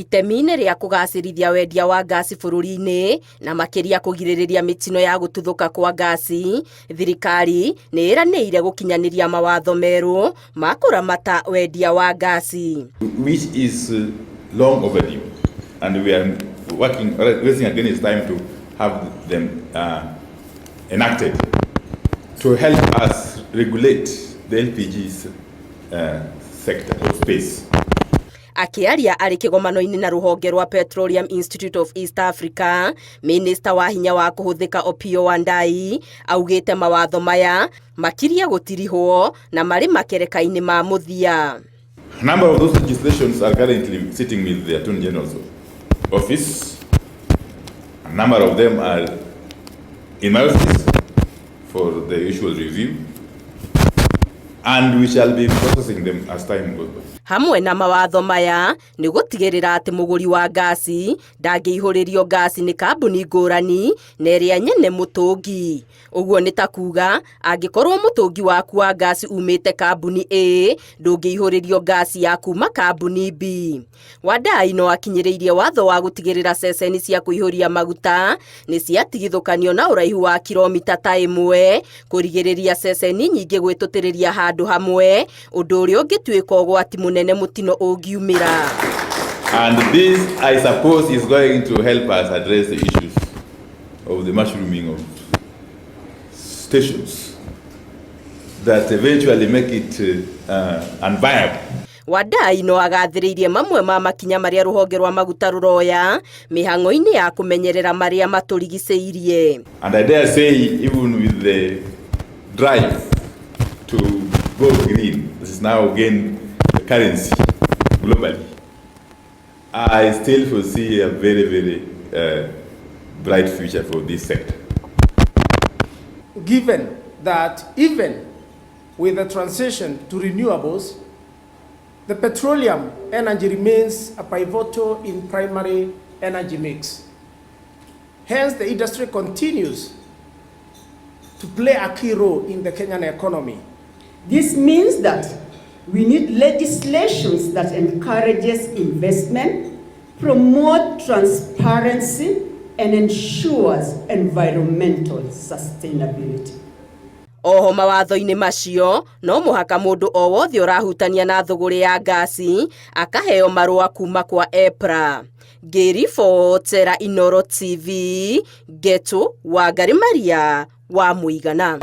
Itemi-inĩ rĩa kũgacĩrithia wendia wa ngasi bũrũri-inĩ na makĩria kũgirĩrĩria mĩtino ya gũtuthũka kwa ngasi, thirikari nĩ ĩranĩire gũkinyanĩria mawatho merũ ma kũramata wendia wa ngasi. Which is long overdue, and we are working, racing against time to have them enacted to help us regulate the LPG sector or space. Akĩaria arĩ kĩgomano-inĩ na rũhonge rwa Petroleum Institute of East Africa, minista wa hinya wa kũhũthĩka Opiyo Wandayi augĩte mawatho maya makirie gũtirihwo na marĩ makereka-inĩ ma mũthia. A number of those legislations are currently sitting with the Attorney General's office. A number of them are in my office for the usual review, and we shall be processing them as time goes by. Hamwe na mawatho maya nĩ gũtigĩrĩra atĩ mũgũri wa ngasi ndangĩihũrĩrio ngasi nĩ kambuni ngũrani na ĩrĩa nyene mũtũngi. Ũguo nĩ ta kuga angĩkorwo mũtũngi waku wa ngasi umĩte kambuni A, ndũngĩihũrĩrio ngasi ya kuma kambuni B. Wandayi no akinyĩrĩirie watho wa gũtigĩrĩra ceceni cia kũihũria maguta nĩ ciatigithũkanio na ũraihu wa kiromita ta 1, kũrigĩrĩria ceceni nyingĩ gwĩtũtĩrĩria handũ hamwe, ũndũ ũrĩa ũngĩtuĩka ũgwati mũnene mũtino ũngiumĩra. And this, I suppose, is going to help us address the issues of the mushrooming of stations that eventually make it unviable. Wandayi no agathĩrĩirie mamwe ma makinya marĩa rũhonge rwa maguta rũroya mĩhang'o-inĩ ya kũmenyerera marĩa matũrigicĩirie. And I dare say, even with the drive to go green, this is now again the currency globally, I still foresee a very, very bright future for this sector. Given that even with the transition to renewables, the petroleum energy remains a pivotal in primary energy mix. Hence, the industry continues to play a key role in the Kenyan economy. This means that we need legislations that encourages investment, promote transparency, and ensures environmental sustainability. Oho mawatho-inĩ macio no mũhaka mũndũ o wothe ũrahutania na thũgũrĩ ya ngasi akaheo marũa kuma kwa EPRA. Ngĩribotera Inooro TV, Ngetu Wangari Maria wa Mũigana.